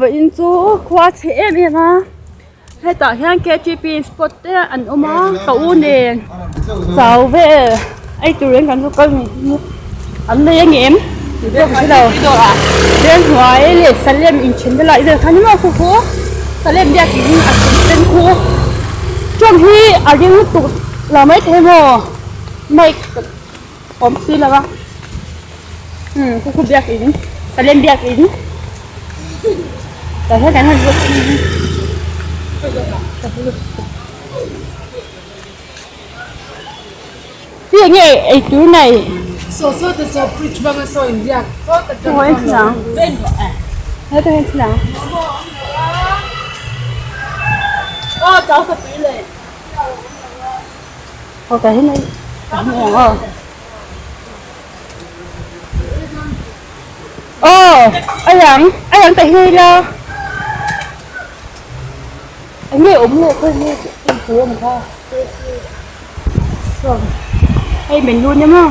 Vawiin chu khua chhe em em a hetah hian ktp spot te an awm a ka u nen chau vel ei turin kan zu kal ni hi an nei a ngem tih pawh ka hre lo venghnuai leh salem inthen te lai vel kha ni maw khu khu salem biakin a then sen khu tawng hi a ring lutuk lo maithei maw mic awm si lo a umm khu khu biakin salem biakin tah hian kan han zawt Ti enge ei tur nei? Saw saw te saw fridge banga saw inziak saw ta tang sawn He ta hen thlang. Aw chau sa tui le. Aw ta hen ai. Aw. Aw ayang ayang ta hi la. Enge awm leh khawi nge en tur a ni kha. Hei menu nia maw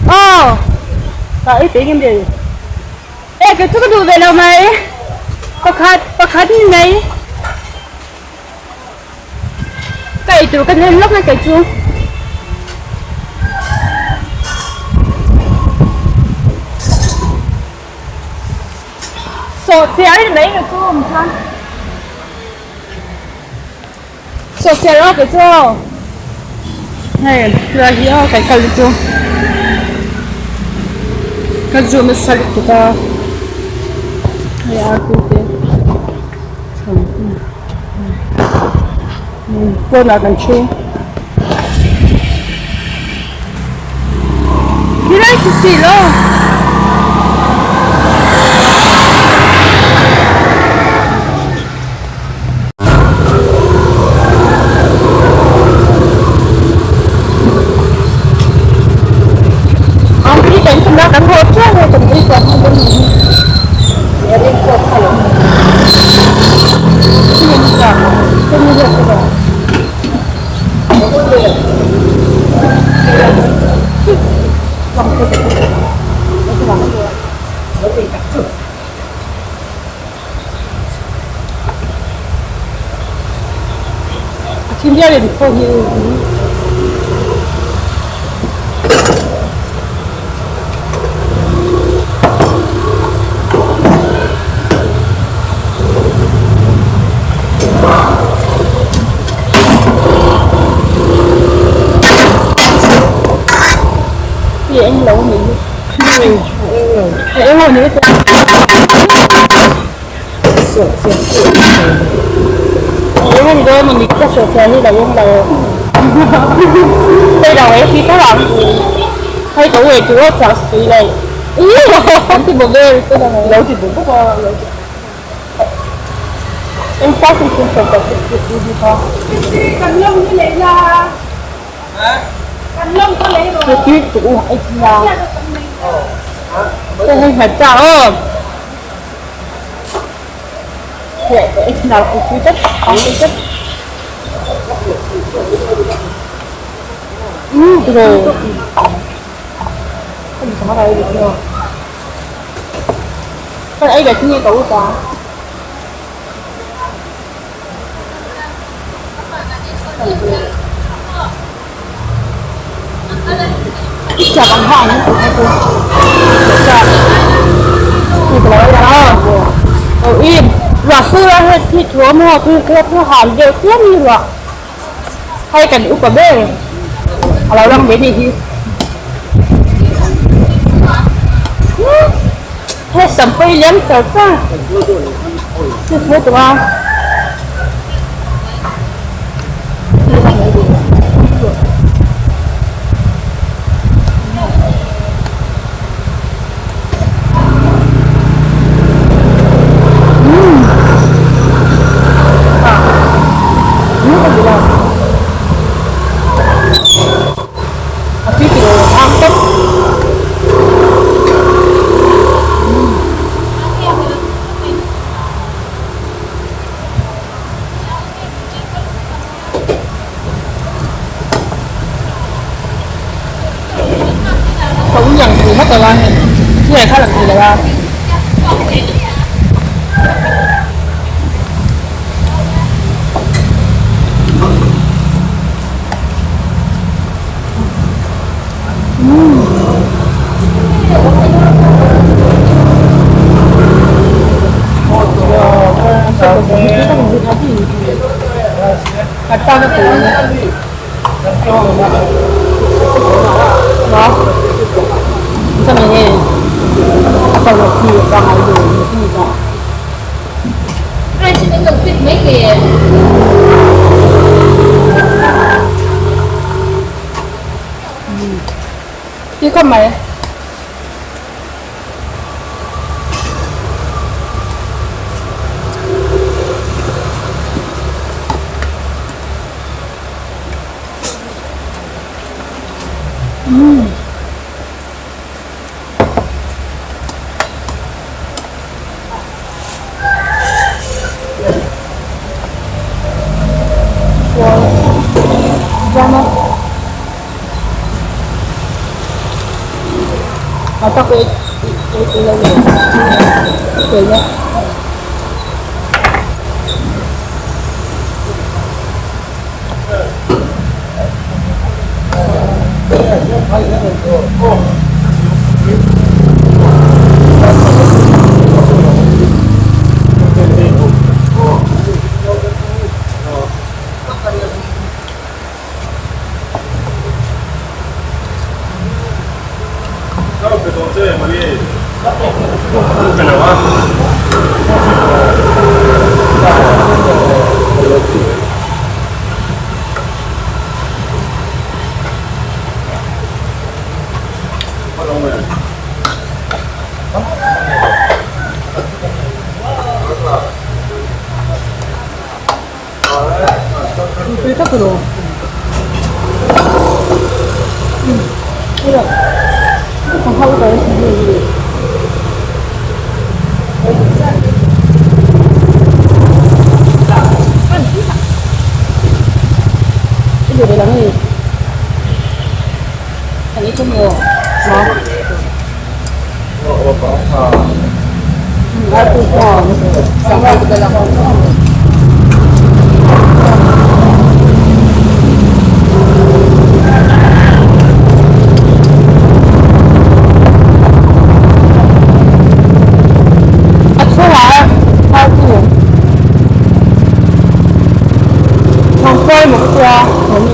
aw tah ei peih ngem le e kei chu ka duh ve lo mai pakhat pakhat ni mai ka ei tur ka nem lawk na kei chu. Sawhchiar in mai ka chu awm kha. Sawhchiar aw kei chu aw. Hei helai hi aw kai kal chu. Ka zu nasa lutuk a. Hei ar pui te. Pawnah kan thu. Khilai khi si lo. Ang khi kan thum a kan haw chiah lo kan ei kual hman dawn ni. Thim hian in pawh hi Hi eng lo ni hi eng lo ni Eng lo ni ka sawhchiah hi lo eng lo hei lo ei khi tho ang hei ka uai chu chak si lo an ti bo vel te lo lo ti bo bawk a lo ti eng sa si sin sawm tak si si hi kha kan lawng hi lei la kan lawng ka lei rawh ti tu ai chi a hei hmarcha aw. Hei kan upa ber a lo lang ve nih hi hei sam pawh hi liam char char chu chu tawh a. a. Ti khawp mai. Umm. A chungah party thawng pawimawh ka tia thawng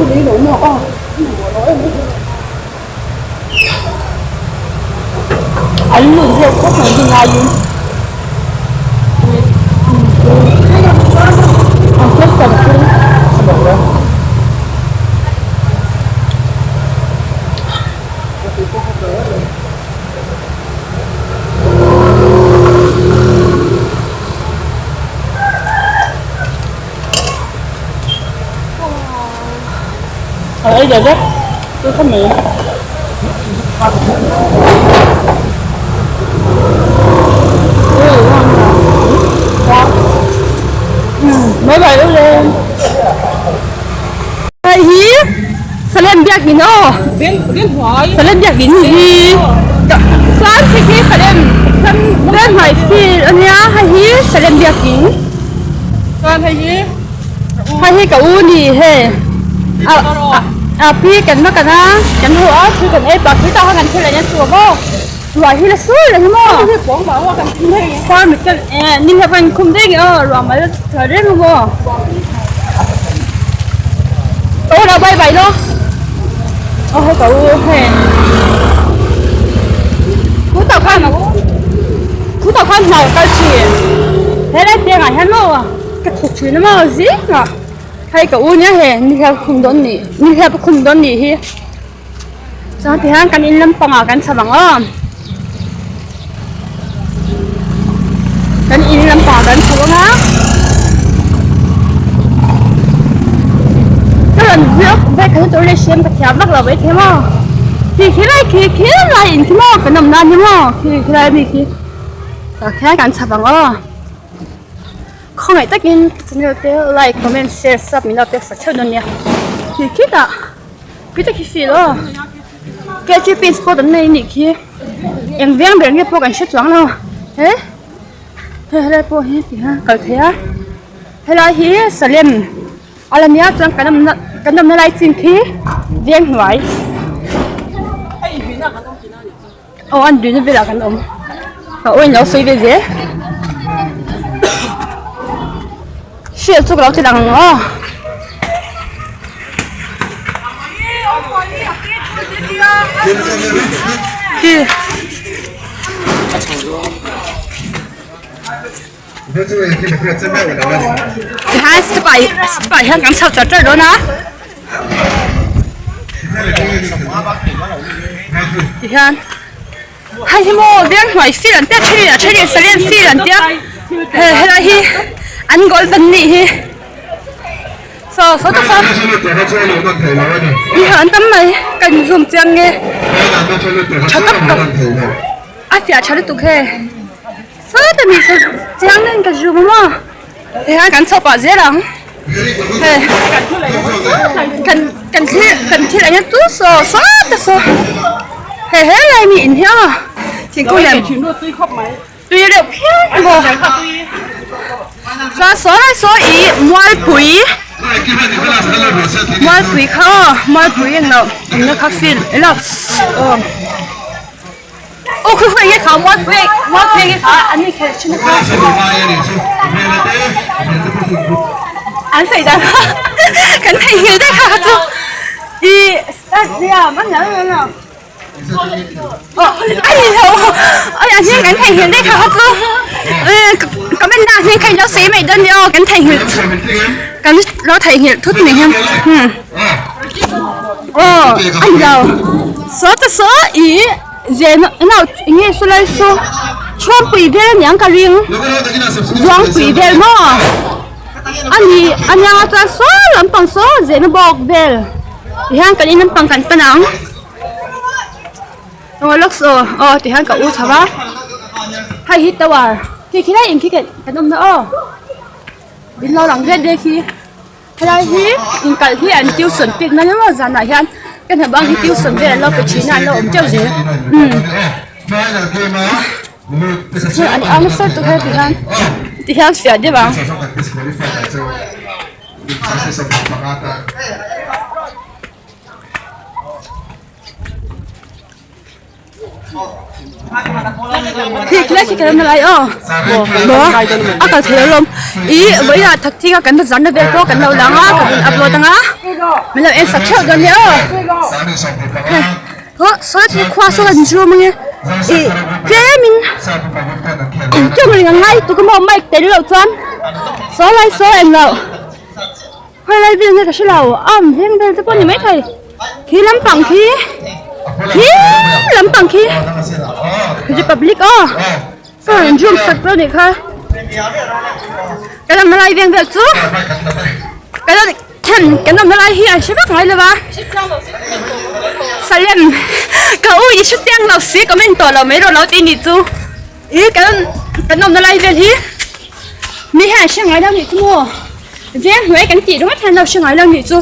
ni lo in. An nun hleuh khawp mai hi ngaiin an question chu a ei ve vek chu kha mai. Bye bye u le. Hei hi Salem biakin aw. Salem biakin hi chuan. Hnuai field a nia hei hi Salem biakin Chuan hei hi hei hi ka u ni hei a a pi kan va kan a kan hmu a thil kan ei pah khi tah khan kan thil ei a chu a maw ruah hi la sur reng a maw khuar mit kan eh ni hlep a inkhum daih nge aw ruah mal tha reng a maw ka u lo bye bye lawk aw hei ka u hei khutah khan khutah khan hna ka kal thin helai piangah hian maw ka thawk thin a maw zingah hei ka u nia hei nihliap khum dawn nih nihliap a khum dawn nih hi. Chuan tihian kan in lampangah kan chho ang aw kan in lampangah kan chho ang a ka rawn vlog ve kha chu tur leh siam ka thiam vak lo mai thei maw khi khi lai khi khi lai in khi maw kan awm nan hi maw khi khi lai ami khi tah khian kan chho ang aw khawngaih takin channel te like comment share sub min lo pek sak theuh dawn nia khi khi tah. Khi te khi feel aw KGP spot an nei anih khi eng veng ber nge pawh kan hre chuang lo he hei helai pawh hi ti hian kal thei a helai hi Salem a la nia chuan kan awmna kan awmna lai chin khi veng hnuai aw an duhna velah kan awm ka aw in lo sawi ve zel field chu ka lo ti lang ang aw. Tihian step ah step ah hian kan chho char char dawn a tihian hei hi maw veng hnuai field an tia then in a then in salian field an tia he helai hi an goal ban nih hi saw saw tak sawn mi ho an tam mai ka in zoom chiang nge tha tak tak a fiah tha lutuk he. Sawta mi chu chiang deuhin ka zoom a maw tihian kan chho pah zel ang hei kan kan thil kan thil eng chu saw sawta saw hei helai mi in hi aw thingkung lian tui reuh phian maw chuan saw lai saw ih mualpui mualpui kha aw mualpui englo awmna kha field elo aw. Aw khawi khawi nge kha mual pui mual pui nge kha an inkhel thin a kha an sawi dan kha kan theihnghilh daih kha kha chu ih stadium a ni lo aw a ni lo aw a hming kan theihnghilh daih kha kha chu comment na hming kha in lo sawi mai dawn nia aw kan theihnghilh kan lo theihnghilh thut mai hian aw a ni lo saw ta saw ih zen no eng nge saw lai saw chhuangpui vel aniang ka ring zuangpui vel maw a ni a niang a chuan saw lampang saw zehna bawk vel tihian kan in lampang kan pan ang aw lawks aw aw tihian ka u chho a hei hi tower khi khilai in khi kan awmna aw in lo lang det det khi. Helai hi inkalh hi an tuition pek na emaw zanah hian ka hna bang hi tuition vel an lo pe thin a an lo awm teuh zel umm an ang nasa lutuk hei ti hian ti hian fiah deuh ang. Khi khilai khi kan lai aw maw a kal thei alawm ih vawiinah thak thinga kan bazar na vel pawh kan lo lang a kan rawn upload ang a min lo en sak theuh dawn nia aw hei haw sawi chu khua saw an zoom ange ih tlemin tawng ring a ngai tuk a maw mic tel loh chuan sawi lai sawi englo Khawi lai vel nge ka hre lo a awm veng vel te pawh a ni maithei khi lampang khi khi lampang khi republic aw ka rawn zoom sak dawn anih kha kan awmna lai veng vel chu kan kan awmna lai hi an hre vak ngai lo va salem ka u i hre chiang lo si comment tawh lo mai rawh lo tih anih chu ih kan kan awmna lai vel hi. Mi hian an hre ngai lo nih chu maw veng hnuai kan tih ringawt hian an lo hre ngai lo nih chu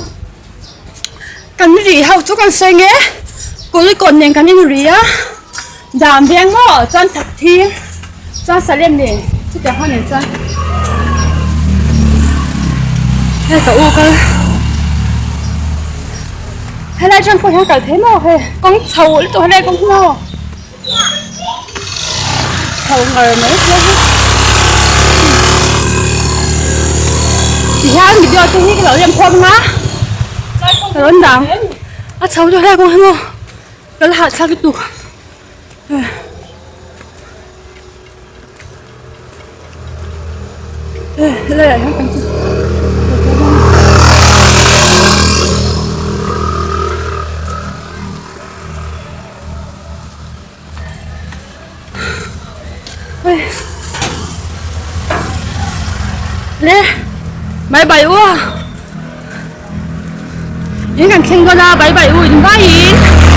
kan ri ho chu kan sawi nge kulikawn nen kan inri a dan veng maw chuan thak thing. Chuan Salem nen chutiang ho nen chuan hei ka u kal helai atang pawh hian kal thei maw hei kawng chho lutuk helai kawng hi maw chho ngar mai sia hi tihian video te hi ka lo rem khawm ang a ka rawn dang a chho chu helai kawng hi maw ka la hahthlak lutuk. Helaiah hian kan chu Le bye bye u in kan thleng dawn a bye bye u in vaiin.